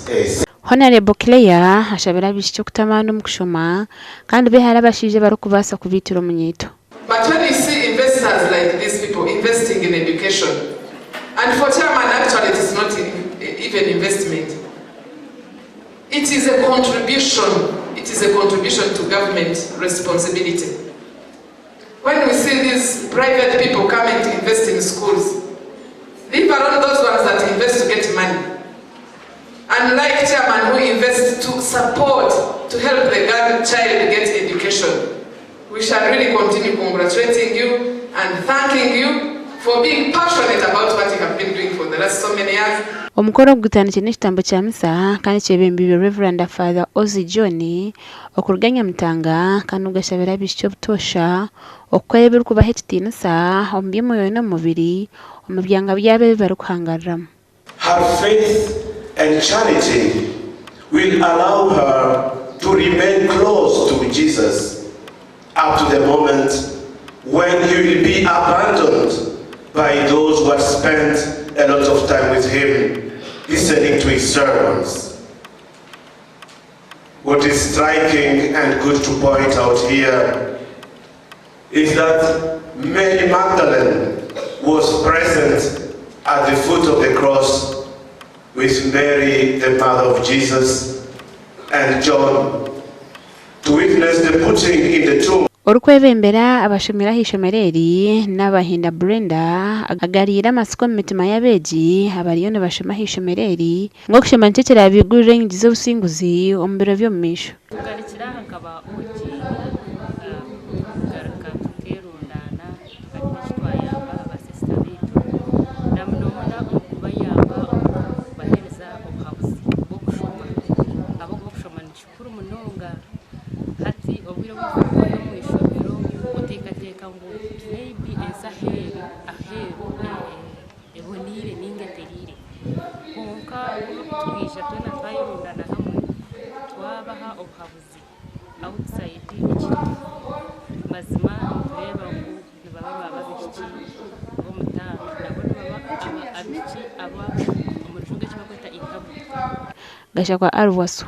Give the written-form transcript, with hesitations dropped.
a Honarebo Claire ashabire abaishiki okuta amaani omu kushoma kandi behare abashaija abarikubaasa kubaitira omunyeeto. But when you see investors like these people investing in education, and for chairman actually it is not even investment, it is a contribution, it is a contribution to government responsibility. When we see these private people coming to invest in schools, leave alone those ones that invest to get money. Unlike chairman who invests to support, to help the girl child get education. We shall really continue congratulating you and thanking you for being passionate about what you have been doing for the last so many years. Omukoro ogu gutandikire n'ekitambo kya misa kandi kyebembeirwe Rev. Father Ozzy John okuruga Nyamutanga kandi gashabire abaishiki obutoosha okukora ebirikubaha ekitiinisa omu by'omwoyo n'omu mubiri omu byanga byabo ebi barikuhangariramu. Her faith and charity will allow her to remain close to Jesus up to the moment when he will be abandoned by those who had spent a lot of time with him, listening to his sermons. What is striking and good to point out here is that Mary Magdalene was present at the foot of the cross with Mary, the mother of Jesus, and John to witness the putting in the tomb. Orikwebembera abashomire aha ishomero eri Nabahinda Brenda agariire amatsiko omu mitima y'abeegi abariyo nibashoma aha ishomero eri ngu okushoma nikyo kirabigurire enyigi z'obusinguzi omu biro by'omu maisho. Tugarukire aha nkaba OG kugaruka tukerundaana tukagira eki twayamba abasisita baitu na munomuno omu kubayamba omu kubaheereza obuhabuzi bw'okushoma ahabw'okuba okushoma ni kikuru munonga. Hati obwire obu orikuba ori omu ishomero oteekateeka ngu maybe ensi aheeru aheeru eboneire ninga etereire kwonka twija twena twayerundana hamwe twabaha obuhabuzi outside ekiriho mazima nitureeba ngu nibaba baba abaishiki b'omutaano nabo nibaba abaishiki aba omu rujungu eki barikweta integrity. Gashakwa Alwaso.